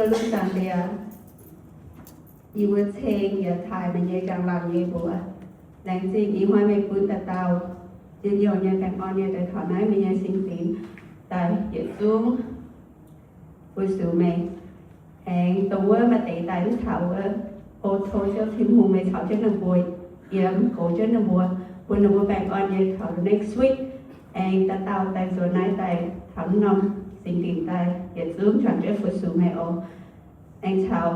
Ziouv Zaangc Diex, yie mbuo ceng yaac taaih meih nyei njang-laangc nyei mbuox. Laengz zingh ih hnoi meih bun dauh dauh njien-youh nyei baengh orn nyei daaih taux naaiv meih nyei singx dinc daaih yietc zungv fu-sux meih. Aengx dongh wuov maaih deix daaih mv taux wuov, o tov Ziouv Tin-Hungh meih caux jienv ninh mbuo, yiem goux jienv ninh mbuo, bun ninh mbuo baengh orn nyei taux next week. Aengx dauh dauh daaih nzuonx naaiv daaih taux mv norm singx dinc daaih yietc zungv juangc jienv fu-sux meih oc. Aengx caux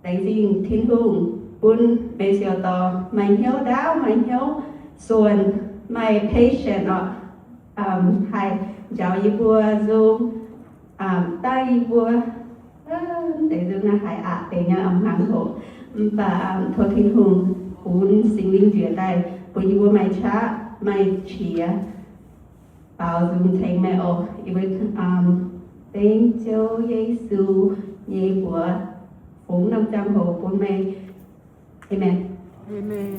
laengz zingh Tin-Hungh bun meih siouc dorh maaih hnyouv ndaauv, maaih hnyouv suonc, maaih patience orqc, haih njaaux yie mbuo nzung, daaih yie mbuo mv deix nzung naaiv haiz aqc deix nyei, a'hnangv hoc. Mv baac tov Tin-Hungh bun Singx Lingh njiec daaih bun yie mbuo maaih qaqv maaih qiex baaux nzung tengx meih oc. Yie mbuo dengv Ziouv Yesu nyei mbuox fungx norm ziangh hoc bun meih. Aamen. Aamen.